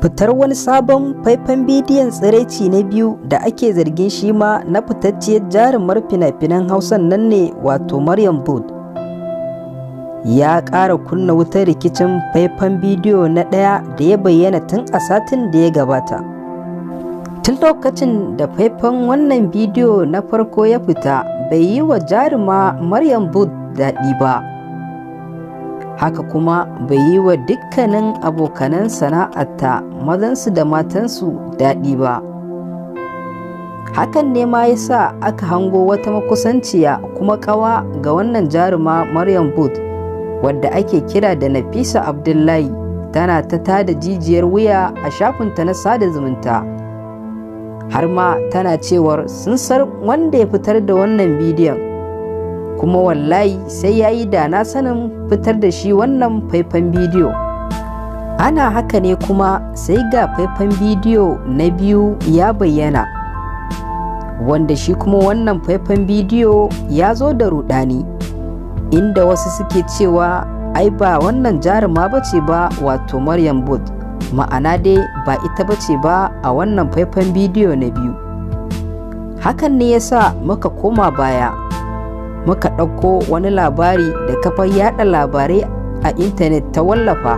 Fitar wani sabon faifan bidiyon tsiraici na biyu da ake zargin shi ma na fitacciyar jarumar fina-finan Hausan nan ne, wato Maryam Booth, ya ƙara kunna wutar rikicin faifan bidiyo na ɗaya da ya bayyana tun a satin da ya gabata. Tun lokacin da faifan wannan bidiyo na farko ya fita, bai yi wa jaruma Maryam Booth daɗi ba. Haka kuma bai yi wa dukkanin abokanan sana'arta, mazansu da matansu, daɗi ba. Hakan ne ma ya sa aka hango wata makusanciya kuma ƙawa ga wannan jaruma Maryam Booth, wadda ake kira da Nafisa Abdullahi, tana ta tada jijiyar wuya a shafinta na sada zumunta. Har ma tana cewar sun san wanda ya fitar da wannan bidiyon, kuma wallahi sai ya yi da na sanin fitar da shi wannan faifan bidiyo. Ana haka ne kuma sai ga faifan bidiyo na biyu ya bayyana, wanda shi kuma wannan faifan bidiyo ya zo da rudani, inda wasu suke cewa ai ba wannan jaruma bace ba, wato Maryam Booth, ma'ana dai ba ita bace ba a wannan faifan bidiyo na biyu. Hakan ne yasa muka koma baya muka ɗauko wani labari da kafar yada labarai a intanet ta wallafa,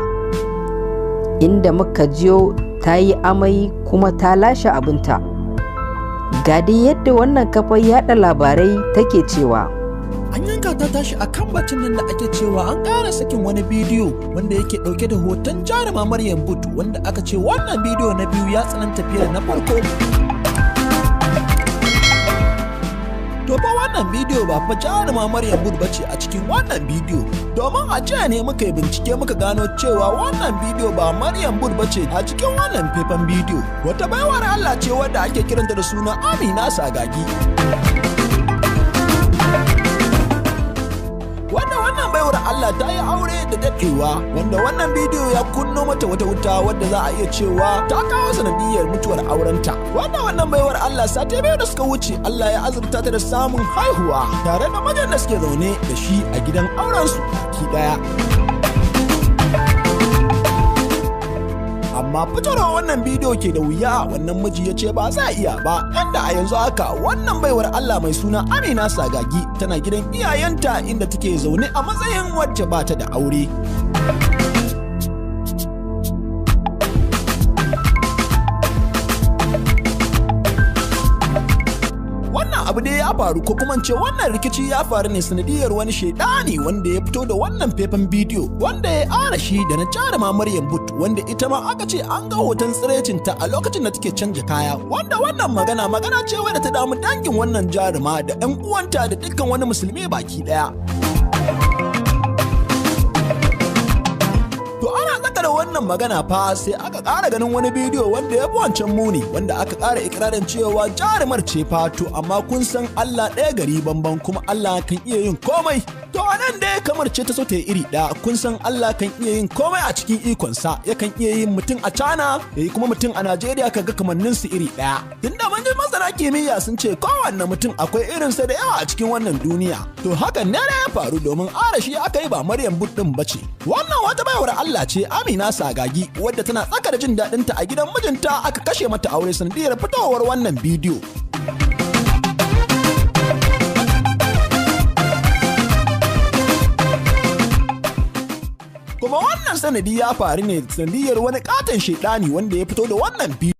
inda muka jiyo ta yi amai kuma ta lashe abinta. Ga dai yadda wannan kafar yada labarai take cewa. An yanka ta tashi a kan batun nan da ake cewa an ƙara sakin wani bidiyo wanda yake ɗauke da hoton jaruma Maryam Booth, wanda aka ce wannan bidiyo na biyu ya tsananta fiye da na farko. To fa wannan bidiyo ba fa jaruma Maryam Booth bace a cikin wannan bidiyo, domin a jiya ne muka yi bincike muka gano cewa wannan bidiyo ba Maryam Booth bace a cikin wannan faifan bidiyo. Wata baiwar Allah ce wadda ake kiranta da suna Amina Sagagi. Wanda wannan baiwar Allah ta yi aure da daɗewa, wanda wannan bidiyo ya kunno mata wata wuta wadda za a iya cewa ta kawo sanadiyar mutuwar aurenta. Wanda wannan baiwar Allah sati biyu da suka wuce Allah ya azurta ta da samun haihuwa tare da mijin da suke zaune da shi a gidan aurensu baki ɗaya. Amma fitarwa wannan bidiyo ke da wuya, wannan miji ya ce ba za a iya ba, inda a yanzu haka wannan baiwar Allah mai suna Amina Sagagi tana gidan iyayenta inda take zaune a matsayin wacce ba ta da aure. Wannan abu dai ya faru, ko kuma ce wannan rikici ya faru ne sanadiyar wani shaidani wanda ya fito da wannan faifan bidiyo wanda ya ara shi da na jaruma Maryam Booth, wanda ita ma aka ce an ga hoton tsirecinta a lokacin da take canja kaya. Wanda wannan magana ce wadda ta damu dangin wannan jaruma da 'yan uwanta da dukkan wani musulmi baki daya. To ana tsaka da wannan magana fa sai aka ƙara ganin wani bidiyo wanda ya fi wancan muni, wanda aka ƙara ikirarin cewa jarumar ce fa. To amma kun san Allah ɗaya gari banban, kuma Allah kan iya yin komai. To anan dai kamar ce ta so ta yi iri ɗaya, kun san Allah kan iya yin komai a cikin ikonsa, yakan iya yin mutum a China yayi kuma mutum a Najeriya kaga kamannin su iri ɗaya. Tunda mun ji masana kimiyya sun ce kowanne mutum akwai irinsa da yawa a cikin wannan duniya. To hakan ne ya faru, domin arashi aka yi ba Maryam Booth ɗin bace. Wannan wata baiwar Allah ce Amina Sagagi, wadda tana tsaka da jin daɗinta a gidan mijinta aka kashe mata aure sanadiyar fitowar wannan bidiyo. Kuma wannan sanadi ya faru ne sanadiyar wani katon shaidani wanda ya fito da wannan bidiyo.